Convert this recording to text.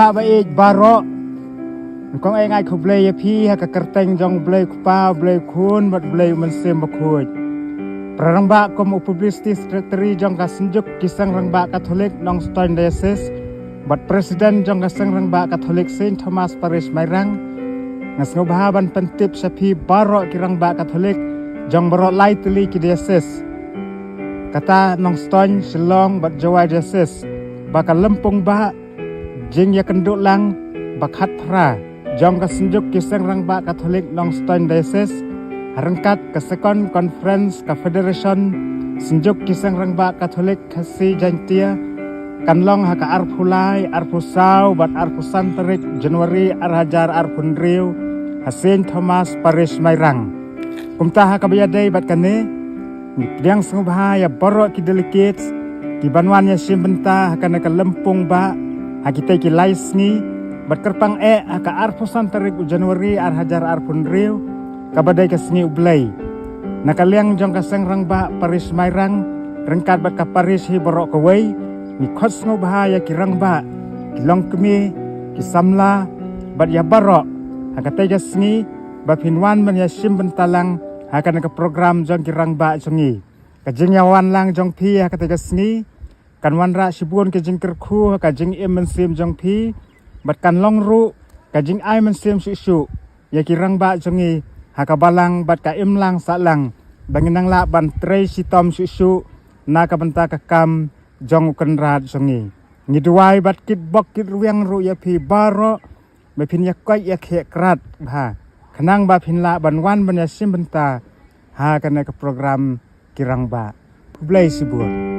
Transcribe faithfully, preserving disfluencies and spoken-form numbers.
Ba ïeit baroh. Kong ai ngai khublei ïa phi ha ka kyrteng jong Blei Kpa, Blei Khun bad Blei Mynsiem Bakhuid. Para rangbah, kum u publicity secretary jong ka Synjuk ki Seng Rangbah Katholik Nongstoiñ Diocese bad president jong ka Seng Rangbah Katholik Saint Thomas Parish Mairang, nga sngewbha ban pyntip sha phi baroh ki rangbah Katholik jong baroh lai tylli ki diocese, kata Nongstoiñ, Shillong bad Jowai Diocese, ba ka lympung bah jingïakynduh lang ba khatphra jong ka Synjuk ki Seng Rangbah Katholik Nongstoiñ Diocese, ryngkat ka Second Conference ka Federation Synjuk ki Seng Rangbah Katholik Khasi Jaintia, kan long ha ka arphew lai, arphew saw bad arphew san tarik January ar hajar arphew hynriew ha Saint Thomas Parish Mairang. Kumta ha kaba ïadei bad kane, ngi pdiang sngewbha ïa baroh ki delegates kiban wan ïashim bynta ha kane ka lympung bah ha kitei ki lai sngi, bad kyrpang eh ha ka arphew san tarik u January ar hajar arphew hynriew, kaba dei ka sngi U Blei. Na ka liang jong ka Seng Rangbah Parish Mairang ryngkat bad ka parish hi baroh kawei, ngi khot sngewbha ïa ki rangbah, ki longkmie, ki samla bad ïa baroh ha katei ka sngi ba phin wan ban ïashim bynta lang ha kane ka program jong ki rangbah jong ngi. Ka jingïawan lang jong phi ha katei ka sngi kan wanrah shibun ka jingkyrkhu ha ka jingim mynsiem jong phi, bad kan long ruh ka jingai mynsiem shuh shuh ïa ki rangbah jong ngi ha ka balang bad ka imlang sahlang, ba ngin nang lah ban trei shitom shuh shuh na ka bynta ka kam jong U Kynrad jong ngi. Ngi duwai bad kitbok kitrwiang ruh ïa phi baroh ba phin ïakoit ïakhih krat bha, khnang ba phin lah ban wan ban ïashim bynta ha kane ka program ki rangbah. Khublei shibun.